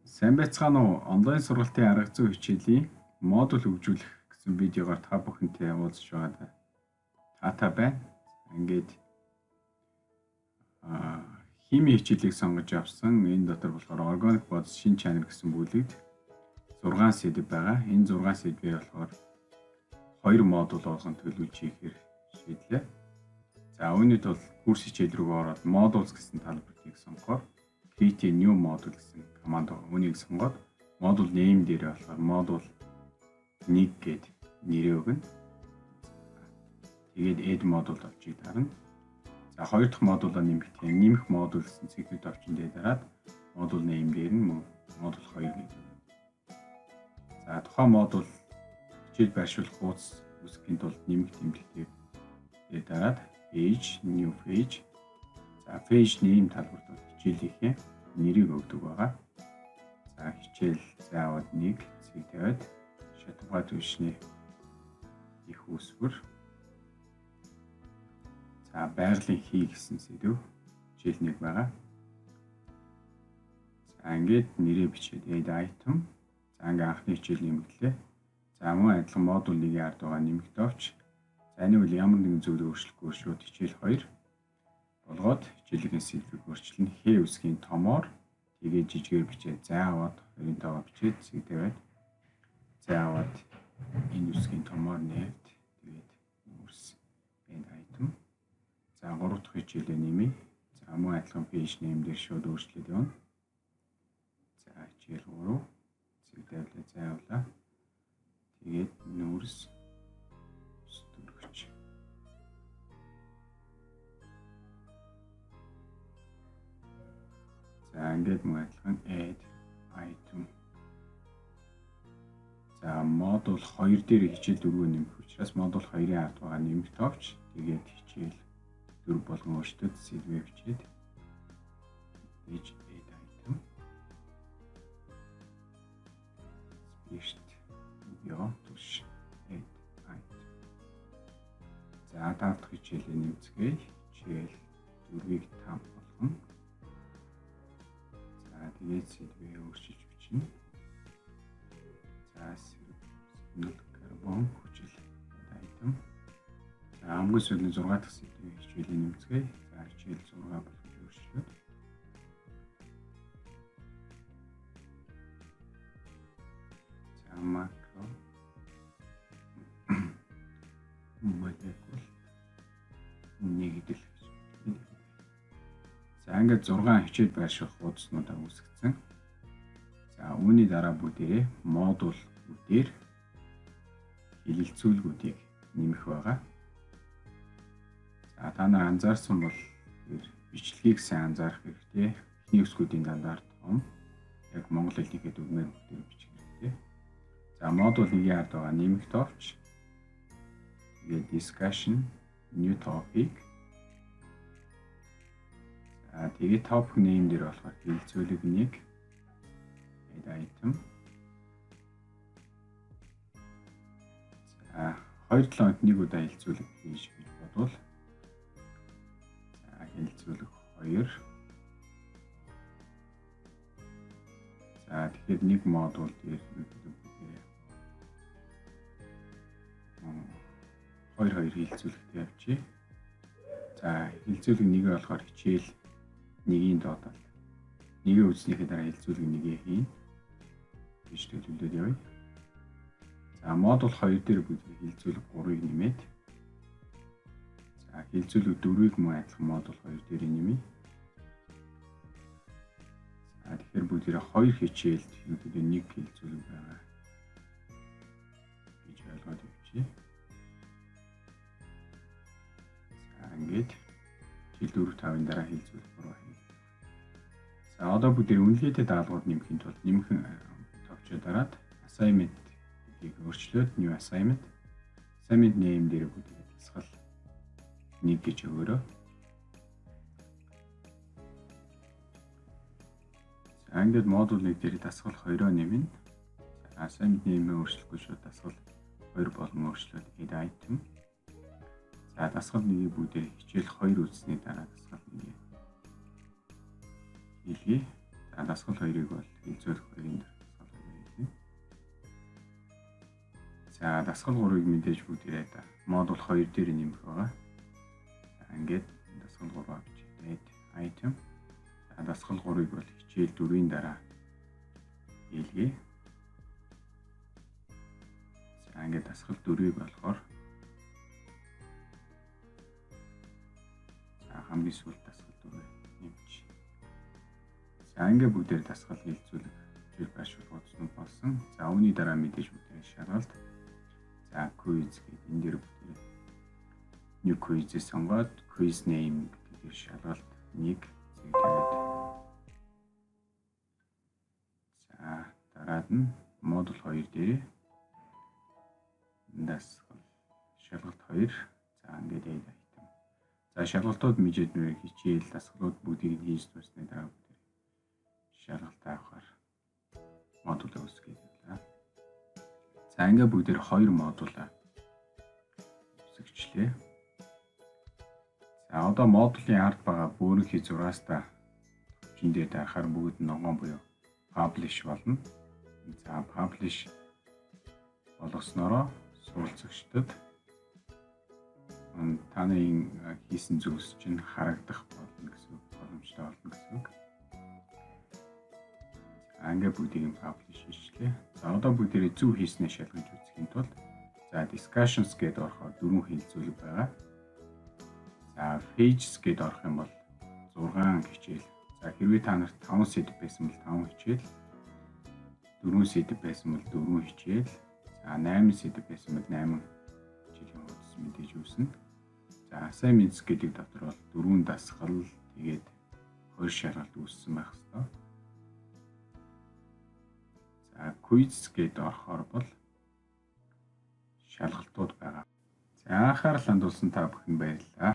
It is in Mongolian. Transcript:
Сайн байцгаана уу? Онлайн сургалтын арга зүй хичээлийн модуль хөгжүүлэх гэсэн видеогоор та бүхэнтэй уулзч байгаад таатай байна. Ингээд хими хичээлийг сонгож авсан. Энэ дотор болохоор органик бодис шин чанар гэсэн бүлэгт 6 сэдэв байгаа. Энэ 6 сэдвээ болохоор 2 модуль болгон төлөвлөж хийхээр шийдлээ. За, үүний тулд курс хичээл рүү ороод modules гэсэн талбарыг сонгохоор create a new module гэсэн команд байгаа. Үүнийг сонгоод module name дээр болохоор модуль 1 гээд нэрээ өгнө. Тэгээд add module товчийг дарна. За, хоёр дахь модулаа нэмэх тийм нэмэх модуль гэсэн цэгцтэй товчон дээр дараад module name дээр нь модуль 2 гэдэг. За, тухайн модуль хичээл байршуулах хуудас үүсгэхийн тулд нэмэх тэмдэгтийг дээр дараад page, new page. За, page name талбарт бол хичээлийнхээ нэрийг өгдөг байгаа. За, хичээл заавал 1 цэг тавиад шатгаа түвшний их үүсвэр. За, байгалийн хий гэсэн сэдэв хичээл 1 байгаа. За, ингээд нэрээ бичээд add item. За, ингээ анхны хичээл нэмэгдлээ. За, мөн адилхан модуль 1-ийн ард байгаа нэмэх товч. За, энэ үйл ямар нэгэн зүйл өөрчлөхгүй шууд хичээл 2 болгоод хичээлийн сэдвийг өөрчилнө. Х үсгийн томоор, тэгээд жижигээр бичээд зай аваад 2-ын тоогоо бичээд цэг тавиад зай аваад энэ үсгийн томоор нефть, тэгээд нүүрс, add item. За, 3 дахь хичээлээ нэмье. За, мөн адилхан page name дээр шууд өөрчлөлт явна. За, хичээл 3, цэг тавилаа, зай авлаа. Тэгээд нүүрс дөрөгч. За, ингээд мөн адилхан add item. За, модуль 2 дээр хичээл 4 нэмэх учраас модуль 2-ын ард байгаа нэмэх товч, тэгээд хичээл 4 болгон өөрчлөлт сэдвээ бичээд page add item. Спирт ёо түш add item. За, 5 дахь хичээлээ нэмцгээе. Хичээл 4-ийг 5 болгоно. За, тэгээд сэдвээ өөрчилж бичнэ. За, сэрэмнэл карбон хүчил item. За, хамгийн сүүлийн 6 дахь сэдвээ хичээлээ нэмцгээе. За, хичээл 6 болгож өөрчлөөд. За, макро молекул нэгдэл гэж. За, ингээд 6 хичээл байрших хуудаснуудаа үүсгэсэн. За, үүний дараа бүгдээрээ модулүүдээр хэлэлцүүлгүүдийг нэмэх байгаа. За, та нар анзаарсан бол бичлэгийг сайн анзаарах хэрэгтэй. Эхний үсгүүдийн дандаа том. Яг монгол хэлнийхээ дүрмээр бүгдээр бичих хэрэгтэй. За, модуль 1-ийн ард байгаа нэмэх товч. Тэгээд discussion, new topic. За, тэгээд topic name дээр болохоор хэлэлцүүлэг 1, add item. За, 2 7 хоногт нэг удаа хэлэлцүүлэг хийж гэж бодвол, за, хэлэлцүүлэг 2. За, тэгэхээр нэг модуль дээр бүгдээрээ 2 2 хэлэлцүүлэгтэй явчих. За, хэлэлцүүлэг нэгээ болохоор хичээл нэгийн доод талд нэгээ үзснийхээ дараа хэлэлцүүлэг нэгээ хийн гэж төлөвлөд явъя. За, модуль 2 дээр бүгд хэлэлцүүлэг 3-ыг нэмээд, за, хэлэлцүүлэг 4-ыг мөн адилхан модуль 2 дээр нэмье. За, тэгэхээр бүгдээрээ 2 хичээлд ерөнхийдөө нэг хэлэлцүүлэг байгаа гэж ойлгоод явчих. За, ингээд хичээл 4 5-ын дараа хэлэлцүүлэг 3 хийнэ. За, одоо бүгдээр үнэлгээтэй даалгавар нэмэхийн тулд нэмэх товчоо дараад assignment гэдгийг өөрчлөөд new assignment, assignment name дээр бүгдээр дасгал 1 гэж өгөөрэй. За, ингээд модуль 1 дээр дасгал 2-оо нэмнэ. За, assignment name-ээ өөрчлөхгүй шууд дасгал 2 болон өөрчлөөд add item. За, дасгал 1-ийг бүгдээр хичээл 2 үзсний дараа дасгал 1-ийг хийлгэе. За, дасгал 2-ыг бол хилцүүлэх 2-ын дараа дасгал 2 хийлээ. За, дасгал 3-ыг мэдээж бүгдээрээ модуль 2 дээр нэмэх байгаа. За, ингээд дасгал 3 авч add item. За, дасгал 3-ыг бол хичээл 4-ийн дараа хийлгэе. За, ингээд дасгал 4-ыг болохоор за хамгийн сүүлд дасгал 4 нэмж. За, ингээд бүгдээр дасгал хилцүүлэх хичээл байршуул хуудаснууд болсон. За, үүний дараа мэдээж бүгдээр шалгалт. За, quiz гэдэг энэ дээр бүгдээр new quiz-ийг сонгоод quiz name гэдэг шалгалт 1 зэг тавиад. За, дараад нь модуль 2 дээр дасгал шалгалт 2. За, ингээд add item. За, шалгалтууд мэдээд нэр хичээл дасгалууд бүгдийг нь хийж дуусны дараа бүгдээр шалгалт авахар модуль үүсгэх байлаа. За, ингээд бүгдээр хоёр модулаа үүсгэчлээ. За, одоо модулийн ард байгаа бөөрөнхий зураастаа товчин дээр дарахаар бүгд ногоон буюу publish болно. За, publish болгосноороо суралцагчдад та нарын хийсэн зүйлс чинь харагдах болно гэсэн үг, боломжтой болно гэсэн үг. За, ингээд бүгдийг нь publish хийчлээ. За, одоо бүгдээрээ зөв хийснээ шалгаж үзэхийн тулд за discussions гэдээ орохоор дөрвөн хэлцүүлэг байгаа. За, pages гэдээ орох юм бол 6 хичээл. За, хэрвээ та нарт 5 сэдэв байсан бол 5 хичээл, 4 сэдэв байсан бол 4 хичээл, за 8 сэдэв байсан бол 8 хичээлийн хуудас мэдээж үүснэ. За, assignments гэдэг дотор бол 4 дасгал, тэгээд 2 шалгалт үүссэн байх ёстой. За, quiz гэдээ орохоор бол шалгалтууд байгаа. За, анхаарал хандуулсан та бүхэн баярлалаа.